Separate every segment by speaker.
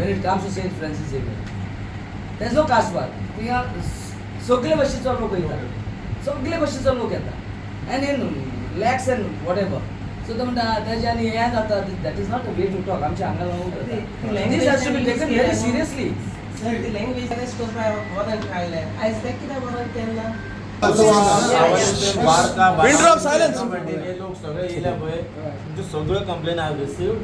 Speaker 1: When it comes to Saint Francis Xavier, there's no caste bar. थिंगा सगळे भशेचो लोक येता, सगळे भशेचो लोक येता and in lakhs and whatever. So ते म्हणटा तेजे आनी हें जाता. That is not a way to talk. आमच्या हांगा. This has to be taken very seriously.
Speaker 2: Sir, ती लँग्वेज अरेस्ट करपाक वॉरंट काडलें. आयज तें कित्याक वॉरंट केलें ना?
Speaker 3: Pin drop silence.
Speaker 4: लोक सगळे येयले पळय, तुमच्यो सगळ्यो complain I received,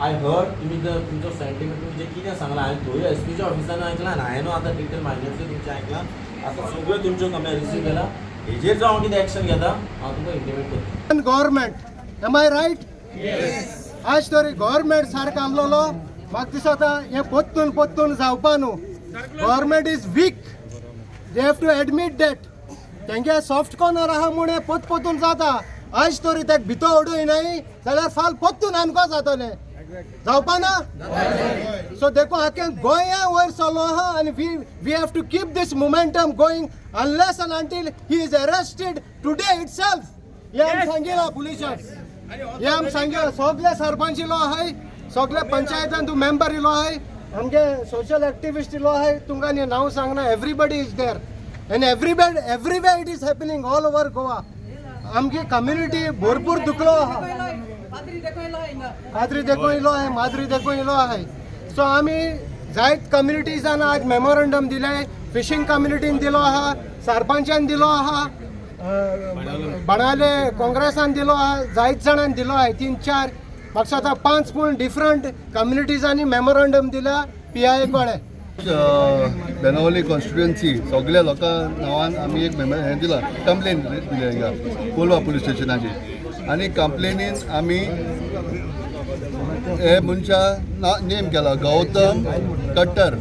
Speaker 4: I heard. तुमी जर तुमचो सेंटिमेंट, तुमी जें कितें सांगलां, हांवें थंय एसपीच्या ऑफिसान आयकलां आनी हांवें आतां डिटेल मायन्युटली तुमचें आयकलां. आतां सगळ्यो तुमच्यो कंप्लेन रिसीव केला. हेजेर जो हांव कितें एक्शन घेता, हांव तुमकां इंटिमेट करता.
Speaker 5: Government, am I right? आज तरी गव्हर्मेंट सारको आमलोलो म्हाका दिसता हें पोत्तून पोत्तून जावपा न्हू. Government is weak, they have to admit that. तेंगे सॉफ्ट कॉर्नर आहा म्हूण हें पोत पोतून जाता. आज तरी तेका भितर उडय न्हय जाल्यार फाल पोत्तून आमकां जातलें, जावपा ना. सो देखून आख्या गोंया वयर चलो आहा आनी we have to keep this momentum going unless and until he is arrested today itself. हे आमी सांगिलां पुलिसाक, हे आमी सांगिलां. सगळे सरपंच इलो आहाय, सगळे पंचायतान तूं मेंबर इलो आहाय, आमगे सोशल एक्टिविस्ट इलो आहाय. तुमकां हें नांव सांगना. Everybody is there and everybody, everywhere it is happening, all over Goa. आमची कम्युनिटी भरपूर दुखलो आहा. पाद्री देखून इलो आहाय, माद्री देखून इलो आहाय. सो आमी जायत कम्युनिटीजान आज मेमोरंडम दिले. फिशींग कम्युनिटीन दिलो आहा, सरपंचान दिलो आहा, बाणावले काँग्रेसान दिलो आहा, जायत जाणांनी दिलो आहा. तीन चार, म्हाका आतां पांच पूण डिफरंट कम्युनिटीजांनी मेमोरंडम दिल्या पीआय कडेन.
Speaker 6: बेनावली कॉन्स्टिट्युएन्सी सगळ्या लोकां नांवान आमी एक हें दिलां, कंप्लेन दिली हिंगा कोलवा पुलीस स्टेशनाचेर. आनी कंप्लेनीन आमी हे मनशा ना नेम केला गौतम कट्टर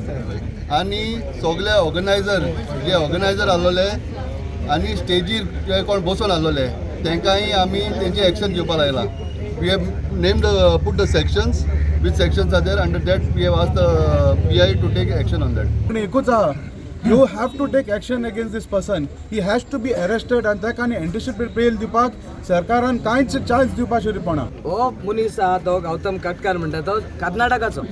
Speaker 6: आनी सगळे ऑर्गनायझर, जे ऑर्गनायझर आसलेले आनी स्टेजीर जे कोण बसून आसलेले, तांकांय आमी तेंचे एक्शन घेवपाक लायला. We have named, put the sections, which sections are there. Under that we have asked the PI to take action on that.
Speaker 7: पूण एकूच आहा, you have to take action against this person. He has to be arrested. आनी ताका आनी anticipate बेल दिवपाक सरकारान कांयच chance दिवपा शिरी.
Speaker 1: हो मनीस आहा तो गौतम कटकार म्हणटा, तो कर्नाटकाचो.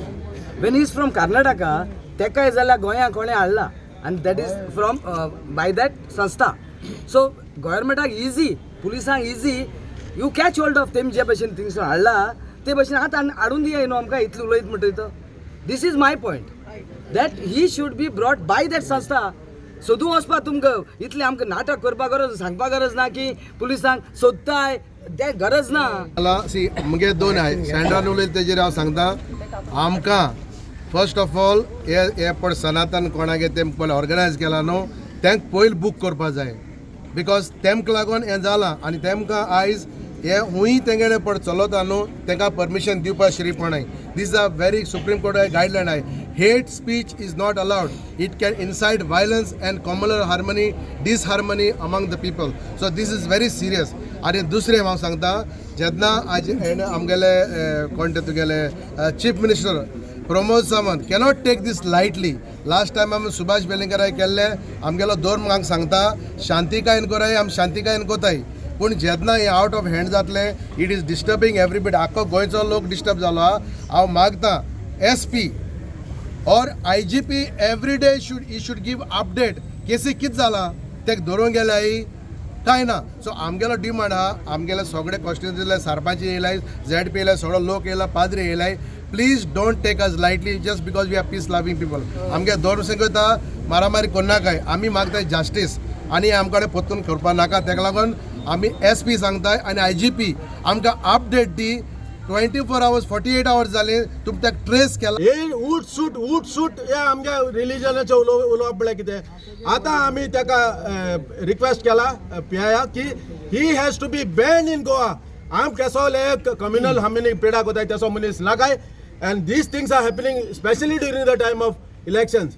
Speaker 1: When is from Karnataka, तेकाय जाल्यार गोंया कोणें हाडला आनी that is from by that संस्था. सो गव्हर्मेंटाक इजी, पुलिसांक easy, you catch hold of तेम. जे भशेन थिंगसून हाडला ते भशेन आतां हाडून दिया न्हू आमकां. इतलें उलयत म्हणटकीर तो, this is my point, that he should be brought by that संस्था. सोदूं वचपा तुमकां इतलें आमकां नाटक करपा गरज, सांगपा गरज ना की पुलिसांक सोदताय तें गरज ना.
Speaker 8: मला सी मुगे दोन आहाय. सँड्रान उलयता तेजेर हांव सांगता, आमकां फर्स्ट ऑफ ऑल हे हे पळय सनातन कोणागे तें पळय ऑर्गनायज केला न्हू, तांकां पयलीं बूक करपा जाय, because तेमकां लागून हें जालां. आनी तेमकां आयज हे हुंय तेंगेले पळय चलता न्हू, तांकां परमिशन दिवपा शिरीपणाय. This are very Supreme Court guideline आहाय. Hate speech is not allowed. It can incite violence and communal harmony, disharmony among the people. So this is very serious. आनी दुसरें हांव सांगता, जेन्ना आज आमगेले कोण ते तुगेले chief minister Pramod Sawant cannot take these lightly. Last time आमी सुभाष वेलिंगकाराक केल्ले. आमगेलो धर्म हांगा सांगता, शांतिकायेन कराय, आमी शांतिकायेन कोताय. पूण जेन्ना हें आवट ऑफ हँड जातलें, it is disturbing everybody. आख्खो गोंयचो लोक डिस्टर्ब जालो आहा. हांव मागता, SP or IGP every day should he should give update, केसी कितें जाला, तेका धरून गेल्याय काय ना. सो आमगेलो डिमांड आहा, आमगेले सगळे कॉन्स्टिट्युन्सीले सरपंच येयलाय, झेड पी येयलाय, सगळो लोक येयला, पाद्री येयलाय. Please don't take us lightly just because we are peace loving people. आमगे धर्म सांगता मारामारी करनाकाय. आमी मागताय जस्टीस आनी आमकडे परतून करपा नाका. तेका लागून आमी एसपी सांगताय आनी आयजीपी आमकां अपडेट दी. 24 hours, 48 hours जाले, तुमी ताका ट्रेस केला.
Speaker 3: हे ऊट सूट ऊट सूट हे आमच्या रिलिजनाचें उलोवप म्हळ्यार कितें? आतां आमी ताका रिक्वेस्ट केला पीआयक की he has to be ban in Goa. आम केसोले कम्युनल हार्मनी पिडा कोताय, तेसो मनीस नाकाय. And these things are happening specially during the time of elections.